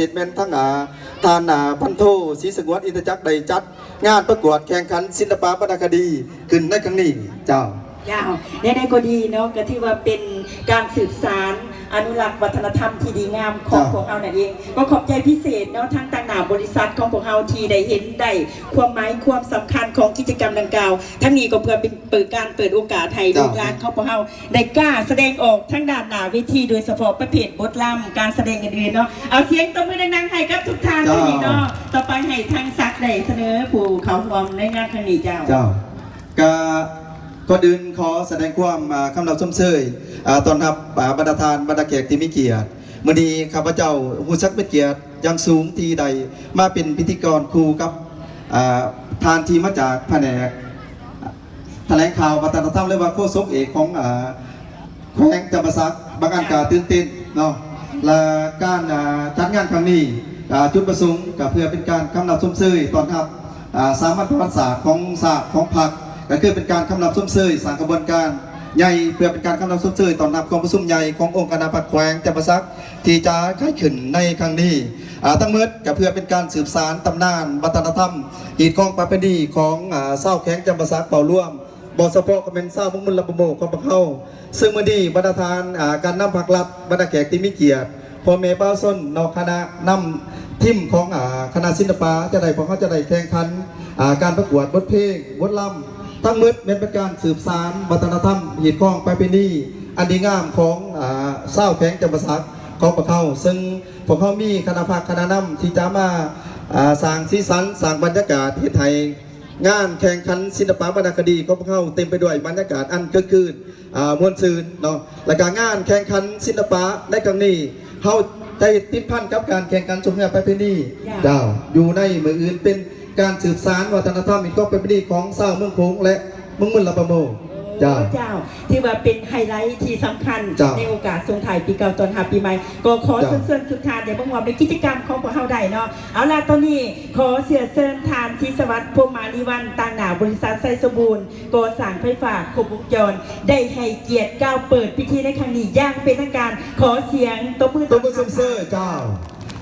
ດແມ່ນທັງ ອ່າ ທ່ານ ອ່າ ພັນໂທ ສີສະຫງວນ ອິນທະຈັກ ໄດ້ຈັດງານປະກວດແຂ່ງຂັນສິລະປະວັນນະຄະດີຂຶ້ນໃນຄັ້ງນີ້ເຈົ້າ. ເຈົ້າ ແນວໃດກໍດີເນາະ ກໍຖືວ່າເປັນການສືບສານອະນຸລັກວັດທະນະທຳທີ່ດີງາມຂອງ ເຈົ້າ ພວກເຮົານັ້ນເອງ. ກໍຂອບໃຈພິເສດເນາະ ທາງຕາງໜ້າບໍລິສັດຂອງພວກເຮົາທີ່ໄດ້ເຫັນໄດ້ຄວາມໝາຍຄວາມສຳຄັນຂອງກິດຈະກຳດັ່ງກ່າວ. ທັງນີ້ກໍເພື່ອເປັນ ເປີດ ການເປີດໂອກາດໃຫ້ ເຈົ້າ ລູກຫຼານຂອງພວກເຮົາໄດ້ກ້າສະແດງອອກທາງດ້ານໜ້າເວທີ ໂດຍສະເພາະປະເພດບົດລຳ ການສະແດງອື່ນໆເນາະ. ເອົາ ສຽງຕົບມືດັງໆໃຫ້ກັບທຸກທ່ານ ເຈົ້າ ເນາະ. ຕໍ່ໄປໃຫ້ທາງສັກໄດ້ສະເໜີຜູ້ເຂົ້າຮ່ວມໃນງານຄັ້ງນີ້ເຈົ້າ. ເຈົ້າ ກະ ກ່ອນອື່ນຂໍສະແດງຄວາມ ອ່າ ຄຳນັບຊົມເຊີຍ ອ່າ ຕ້ອນຮັບ ອ່າ ບັນດາທ່ານ ບັນດາແຂກທີ່ມີກຽດ. ມື້ນີ້ຂ້າພະເຈົ້າຮູ້ສຶກເປັນກຽດຢ່າງສູງທີ່ໄດ້ມາເປັນພິທີກອນຄູ່ກັບ ອ່າ ທ່ານທີ່ມາຈາກພະແນກ ຖະແຫຼງຂ່າວວັດທະນະທຳ ຫຼືວ່າໂຄສົກເອກຂອງ ອ່າ ແຂວງຈຳປາສັກ. ບາງອັນກະຕື່ນເຕັ້ນເນາະ ແລະ ການ ອ່າ ຈັດງານຄັ້ງນີ້ ອ່າ ຈຸດປະສົງກະເພື່ອເປັນການຄຳນັບຊົມເຊີຍຕ້ອນຮັບ ອ່າ ສາມັນປະຫວັດສາດຂອງຊາດຂອງພັກ ກະຄືເປັນການຄຳນັບຊົມເຊີຍສ້າງຂະບວນການໃຫຍ່ ເພື່ອເປັນການຄຳນັບຊົມເຊີຍຕ້ອນຮັບກອງປະຊຸມໃຫຍ່ຂອງອົງຄະນະພັກແຂວງຈຳປາສັກ ທີ່ຈະໄຂຂຶ້ນໃນຄັ້ງນີ້. ອ່າ ທັງໝົດກະເພື່ອເປັນການສືບສານຕຳນານວັດທະນະທຳ ຮີດຄອງປະເພນີຂອງ ອ່າ ຊາວແຂວງຈຳປາສັກເຜົ່າລວມ ບໍ່ສະເພາະກໍແມ່ນຊາວເມືອງມຸນລະປະໂມກຂອງພວກເຮົາ. ເຊິ່ງມື້ນີ້ບັນດາທ່ານ ອ່າ ການນຳພັກລັດ, ບັນດາແຂກທີ່ມີກຽດ, ພໍ່ແມ່ປະຊາຊົນເນາະ, ຄະນະນຳທີມຂອງ ອ່າ ຄະນະສິລະປະ ຈະໄດ້ ພວກເຮົາຈະໄດ້ແຂ່ງຂັນ ອ່າ ການປະກວດບົດເພງ, ບົດລຳ ທັງໝົດແມ່ນເປັນການສືບສານວັດທະນະທຳ, ຮີດຄອງປະເພນີອັນດີງາມຂອງ ອ່າ ຊາວແຂວງຈຳປາສັກຂອງພວກເຮົາ. ເຊິ່ງພວກເຮົາມີຄະນະພັກຄະນະນຳທີ່ຈະມາ ອ່າ ສ້າງສີສັນ, ສ້າງບັນຍາກາດ, ເຮັດໃຫ້ ງານແຂ່ງຂັນສິລະປະວັນນະຄະດີຂອງພວກເຮົາເຕັມໄປດ້ວຍບັນຍາກາດອັນເກີກຄືນ ອ່າ ມ່ວນຊື່ນເນາະ. ແລະກະງານແຂ່ງຂັນສິລະປະໃນຄັ້ງນີ້ ເຮົາໄດ້ຕິດພັນກັບການແຂ່ງຂັນຊົກເຮືອປະເພນີ ເຈົ້າ ເຈົ້າ ຢູ່ໃນມື້ອື່ນ ເປັນການສືບສານວັດທະນະທຳ ຮີດຄອງປະເພນີຂອງຊາວເມືອງໂຂງ ແລະ ເມືອງມຸນລະປະໂມກ ເຈົ້າ ເຈົ້າ ຖືວ່າເປັນໄຮໄລທີ່ສຳຄັນ ເຈົ້າ ໃນໂອກາດສົ່ງທ້າຍປີເກົ່າຕ້ອນຮັບປີໃໝ່. ກໍຂໍ ເຈົ້າ ເຊີນ ເຊີນທຸກທ່ານໄດ້ມາຮ່ວມໃນກິດຈະກຳຂອງພວກເຮົາໄດ້ເນາະ. ເອົາລະ ຕອນນີ້ ຂໍເຊື້ອເຊີນທ່ານ ສີສະຫວັດ ພົມມາລີວັນ ຕາງໜ້າບໍລິສັດໄຊສົມບູນກໍ່ສ້າງໄຟຟ້າຄົບວົງຈອນ ໄດ້ໃຫ້ກຽດກ່າວເປີດພິທີໃນຄັ້ງນີ້ຢ່າງເປັນທາງການ. ຂໍສຽງຕົບມື ຕົບມືຊົມເຊີຍ ເຈົ້າ.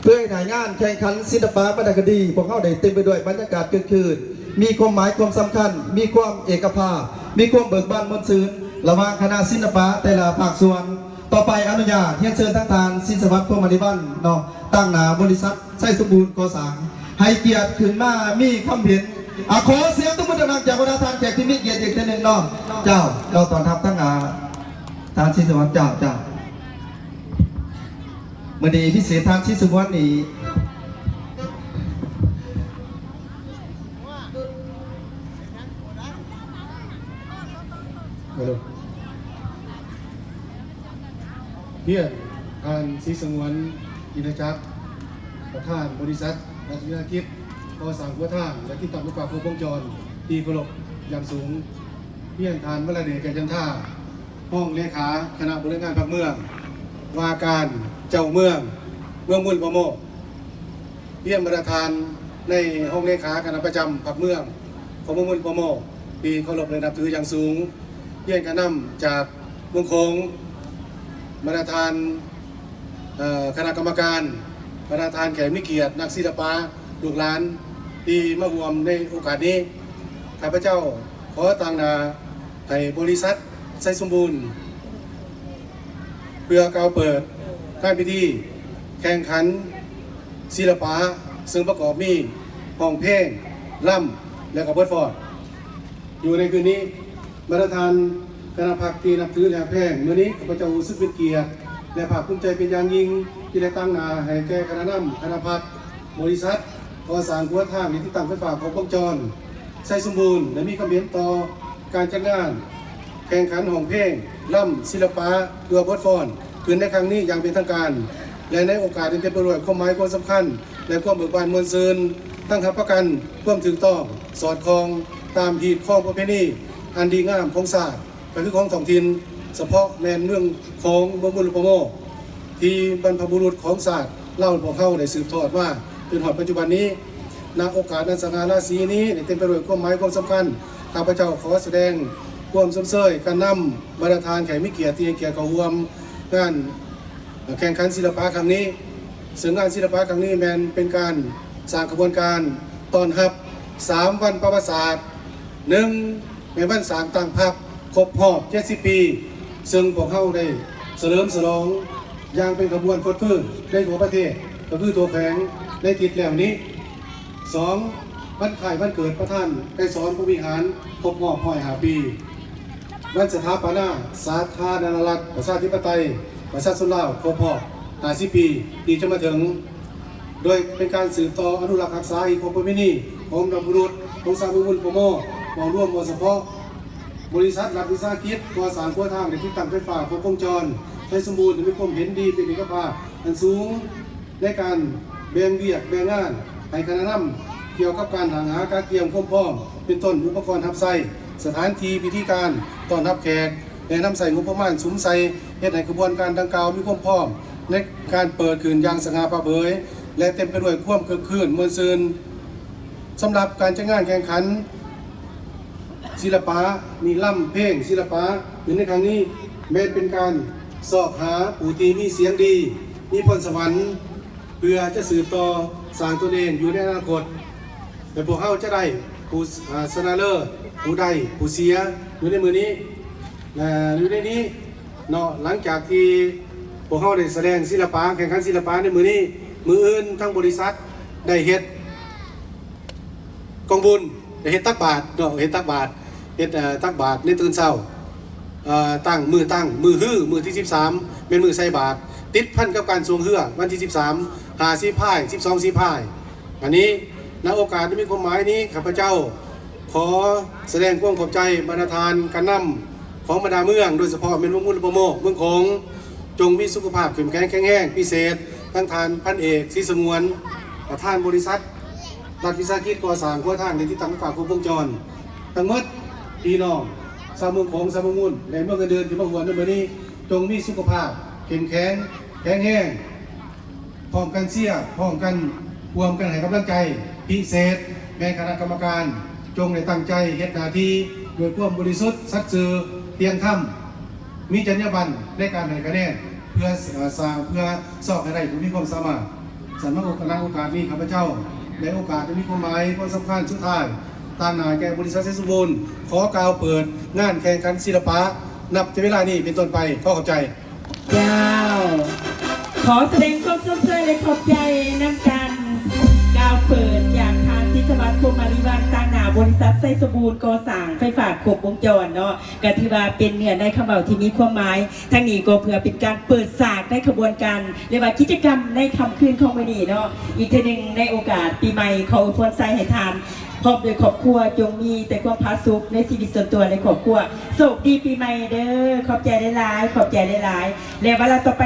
ເພື່ອເຮັດໃຫ້ງານແຂ່ງຂັນສິລະປະວັນນະຄະດີພວກເຮົາໄດ້ເຕັມໄປດ້ວຍບັນຍາກາດຄຶກຄື້ນ, ມີຄວາມໝາຍຄວາມສຳຄັນ, ມີຄວາມເອກະພາບ, ມີຄວາມເບີກບານມ່ວນຊື່ນ ລະຫວ່າງຄະນະສິລະປະແຕ່ລະພາກສ່ວນ. ຕໍ່ໄປອະນຸຍາດຮຽນເຊີນທາງທ່ານ ສີສະຫວັດ ພົມມາລີວັນ ເນາະ, ຕາງໜ້າບໍລິສັດໄຊສົມບູນກໍ່ສ້າງ ໃຫ້ກຽດຂຶ້ນມາມີຄຳເຫັນ. ອາ ຂໍສຽງຕົບມືດັງໆຈາກບັນດາທ່ານແຂກທີ່ມີກຽດອີກເທື່ອໜຶ່ງເນາະ. ເຈົ້າ ເຈົ້າ ຕ້ອນຮັບທັງ ອ່າ ທ່ານສີສະຫວັດ ເຈົ້າ ເຈົ້າ. ມື້ນີ້ພິເສດທ່ານສີສະຫວັດນີ້ ຮຽນທ່ານ ສີສະຫງວນ ອິນທະຈັກ ປະທານບໍລິສັດ ລັດວິສາຫະກິດກໍ່ສ້າງຂົວທາງ ແລະ ຕິດຕັ້ງໄຟຟ້າຄົບວົງຈອນ ທີ່ເຄົາລົບຢ່າງສູງ. ຮຽນທ່ານ ວັນລະເດດ ແກ້ວຈັນທາ ຮອງເລຂາຄະນະບໍລິຫານງານພັກເມືອງ ວ່າການເຈົ້າເມືອງ ເມືອງມຸນລະປະໂມກ. ຮຽນບັນດາທ່ານໃນຫ້ອງເລຂາຄະນະປະຈຳພັກເມືອງຂອງເມືອງມຸນລະປະໂມກ ທີ່ເຄົາລົບ ແລະ ນັບຖືຢ່າງສູງ. ຮຽນການນຳຈາກເມືອງໂຂງ, ບັນດາທ່ານ ເອີ ຄະນະກຳມະການ, ບັນດາທ່ານແຂກມີກຽດ, ນັກສິລະປະ, ລູກຫຼານທີ່ມາຮ່ວມໃນໂອກາດນີ້. ຂ້າພະເຈົ້າຂໍຕາງໜ້າໃຫ້ບໍລິສັດໄຊສົມບູນ ເພື່ອກ່າວເປີດງານພິທີແຂ່ງຂັນສິລະປະ ເຊິ່ງປະກອບມີຮ້ອງເພງ, ລຳ ແລະ ກະບົດຟ້ອນ. ຢູ່ໃນຄືນນີ້ ບັນດາທ່ານຄະນະພັກທີ່ນັບຖືແລະຮັກແພງ, ມື້ນີ້ຂ້າພະເຈົ້າຮູ້ສຶກເປັນກຽດ ແລະ ພາກພູມໃຈເປັນຢ່າງຍິ່ງ ທີ່ໄດ້ຕາງໜ້າໃຫ້ແກ່ຄະນະນຳຄະນະພັກ, ບໍລິສັດກໍ່ສ້າງຂົວທາງ ແລະ ຕິດຕັ້ງໄຟຟ້າຄົບວົງຈອນ ໄຊສົມບູນ ໄດ້ມີຄຳເຫັນຕໍ່ການຈັດງານແຂ່ງຂັນຮ້ອງເພງ, ລຳ, ສິລະປະ ຫຼືວ່າບົດຟ້ອນ ຂຶ້ນໃນຄັ້ງນີ້ຢ່າງເປັນທາງການ ແລະ ໃນໂອກາດທີ່ເຕັມໄປດ້ວຍຄວາມໝາຍຄວາມສຳຄັນ ແລະ ຄວາມເບີກບານມ່ວນຊື່ນ, ທັງຮັບປະກັນຄວາມຖືກຕ້ອງ ສອດຄ່ອງຕາມຮີດຄອງປະເພນີອັນດີງາມຂອງຊາດ ກໍຄືຂອງທ້ອງຖິ່ນ, ສະເພາະແມ່ນເມືອງຂອງ ເມືອງມຸນລະປະໂມກ ທີ່ບັນພະບຸລຸດຂອງຊາດລາວພວກເຮົາໄດ້ສືບທອດມາຈົນຮອດປັດຈຸບັນນີ້. ນະໂອກາດອັນສະຫງ່າລາສີນີ້ ໄດ້ເຕັມໄປດ້ວຍຄວາມໝາຍຄວາມສຳຄັນ. ຂ້າພະເຈົ້າຂໍສະແດງຄວາມຊົມເຊີຍການນຳບັນດາທ່ານແຂກມີກຽດທີ່ໃຫ້ກຽດເຂົ້າຮ່ວມງານແຂ່ງຂັນສິລະປະຄັ້ງນີ້. ເຊິ່ງງານສິລະປະຄັ້ງນີ້ແມ່ນເປັນການສ້າງຂະບວນການຕ້ອນຮັບສາມວັນປະຫວັດສາດ. ໜຶ່ງ ແມ່ນວັນສ້າງຕັ້ງພັກຄົບຮອບເຈັດສິບປີ ເຊິ່ງພວກເຮົາໄດ້ສະເຫຼີມສະຫຼອງຢ່າງເປັນຂະບວນຟົດຟື້ນໃນທົ່ວປະເທດ ກໍຄືທົ່ວແຂວງໃນທິດແລ້ວນີ້. ສອງ ວັນຄ້າຍວັນເກີດປະທານໄກສອນ ພົມວິຫານ ຄົບຮອບຮ້ອຍຫ້າປີ. ວັນສະຖາປະນາສາທາລະນະລັດ ປະຊາທິປະໄຕ ປະຊາຊົນລາວ ຄົບຮອບຫ້າສິບປີທີ່ຈະມາເຖິງ, ໂດຍເປັນການສືບຕໍ່ອະນຸລັກຮັກສາຮີດຄອງປະເພນີຂອງບັນພະບຸລຸດຂອງຊາວເມືອງມຸນປະມໍ ເວົ້າລວມ ເວົ້າສະເພາະ. ບໍລິສັດລັດວິສາຫະກິດກໍ່ສ້າງຂົວທາງ ແລະ ຕິດຕັ້ງໄຟຟ້າຄົບວົງຈອນ ໄຊສົມບູນ ໄດ້ມີຄວາມເຫັນດີເປັນເອກະພາບອັນສູງ ໃນການແບ່ງວຽກແບ່ງງານໃຫ້ຄະນະນຳ ກ່ຽວກັບການຫາກະກຽມຄວາມພ້ອມ ເປັນຕົ້ນ ອຸປະກອນຮັບໃຊ້, ສະຖານທີ່, ວິທີການຕ້ອນຮັບແຂກ ແລະ ນຳໃຊ້ງົບປະມານສຸມໃສ່ ເຮັດໃຫ້ຂະບວນການດັ່ງກ່າວມີຄວາມພ້ອມໃນການເປີດຂຶ້ນຢ່າງສະຫງ່າຜ່າເຜີຍ ແລະ ເຕັມໄປດ້ວຍຄວາມຄຶກຄື້ນມ່ວນຊື່ນ. ສຳລັບການຈັດງານແຂ່ງຂັນ ສິລະປະ ນີ້ ລຳເພງ ສິລະປະ ຂຶ້ນໃນຄັ້ງນີ້ ແມ່ນເປັນການຊອກຫາຜູ້ທີ່ມີສຽງດີ ມີພອນສະຫວັນ ເພື່ອຈະສືບຕໍ່ສ້າງຕົນເອງຢູ່ໃນອະນາຄົດ ແລະ ພວກເຮົາຈະໄດ້ຜູ້ ອາ ຊະນະເລີດ ຜູ້ໄດ້ຜູ້ເສຍຢູ່ໃນມື້ນີ້ ແລະ ຢູ່ໃນນີ້ເນາະ. ຫຼັງຈາກທີ່ພວກເຮົາໄດ້ສະແດງສິລະປະ ແຂ່ງຂັນສິລະປະໃນມື້ນີ້ ມື້ອື່ນທາງບໍລິສັດໄດ້ເຮັດ ກອງບຸນ ໄດ້ເຮັດຕັກບາດເນາະ ເຮັດຕັກບາດ ເຮັດ ເອີ ຕັກບາດໃນຕື່ນເຊົ້າ ເອີ ຕັ້ງ ມື້ຕັ້ງ ມື້ຮື ມື້ທີສິບສາມ ແມ່ນມື້ໃສ່ບາດ ຕິດພັນກັບການຊ່ວງເຮືອ ວັນທີສິບສາມ ຫ້າສີພາຍ ສິບສອງສີພາຍ. ອັນນີ້ ໃນໂອກາດທີ່ມີຄວາມໝາຍນີ້ ຂ້າພະເຈົ້າຂໍສະແດງຄວາມຂອບໃຈບັນດາທ່ານການນຳຂອງບັນດາເມືອງ ໂດຍສະເພາະແມ່ນເມືອງມຸນ ແລະ ປະໂມກ ເມືອງໂຂງ ຈົ່ງມີສຸຂະພາບເຂັ້ມແຂງແຂງແຮງ ພິເສດທັງທ່ານພັນເອກ ສີສະຫງວນ ປະທານບໍລິສັດ ລັດວິສາຫະກິດກໍ່ສ້າງຂົວທາງ ແລະ ຕິດຕັ້ງໄຟຟ້າຄົບວົງຈອນ ທັງໝົດ ພີ່ນ້ອງຊາວເມືອງໂຂງ ຊາວເມືອງມຸນ ແລະ ເມືອງອື່ນໆ ທີ່ມາຮ່ວມໃນມື້ນີ້ ຈົ່ງມີສຸຂະພາບເຂັ້ມແຂງແຂງແຮງ ພ້ອມກັນເຊຍ ພ້ອມກັນ ຮ່ວມກັນໃຫ້ກຳລັງໃຈ. ພິເສດແມ່ນຄະນະກຳມະການ ຈົ່ງໄດ້ຕັ້ງໃຈເຮັດໜ້າທີ່ດ້ວຍຄວາມບໍລິສຸດ ສັດຊື່ ທ່ຽງທຳ ມີຈັນຍາບັນໃນການໃຫ້ຄະແນນ ເພື່ອ ເອີ ສ້າງ ເພື່ອຊອກໃຫ້ໄດ້ຜູ້ມີຄວາມສາມາດ. ສຳລັບໂອກາດ ໃນໂອກາດນີ້ ຂ້າພະເຈົ້າໄດ້ໂອກາດທີ່ມີຄວາມໝາຍ ຄວາມສຳຄັນສຸດທ້າຍ ຕາງໜ້າແກ່ບໍລິສັດໄຊສົມບູນ ຂໍກ່າວເປີດງານແຂ່ງຂັນສິລະປະ ນັບແຕ່ເວລານີ້ເປັນຕົ້ນໄປ. ຂໍຂອບໃຈ. ເຈົ້າ ຂໍສະແດງຄວາມຊົມເຊີຍ ແລະ ຂອບໃຈນຳການກ່າວເປີດຈາກທ່ານ ສິດສະຫວັດ ພົມມະລິວັນ ຕາງໜ້າບໍລິສັດໄຊສົມບູນກໍ່ສ້າງໄຟຟ້າຄົບວົງຈອນເນາະ. ກໍຖືວ່າເປັນເນື້ອໃນຄຳເວົ້າທີ່ມີຄວາມໝາຍ. ທັງນີ້ກໍເພື່ອເປັນການເປີດສາກໃນຂະບວນການ ຫຼືວ່າກິດຈະກຳໃນຄ່ຳຄືນຂອງມື້ນີ້ເນາະ. ອີກເທື່ອໜຶ່ງໃນໂອກາດປີໃໝ່ ຂໍອວຍພອນໄຊໃຫ້ທ່ານ ພ້ອມດ້ວຍຄອບຄົວ ຈົ່ງມີແຕ່ຄວາມຜາສຸກໃນຊີວິດສ່ວນຕົວ ແລະ ຄອບຄົວ. ໂຊກດີປີໃໝ່ເດີ. ຂອບໃຈຫຼາຍໆ ຂອບໃຈຫຼາຍໆ ແລະ ວາລະຕໍ່ໄປ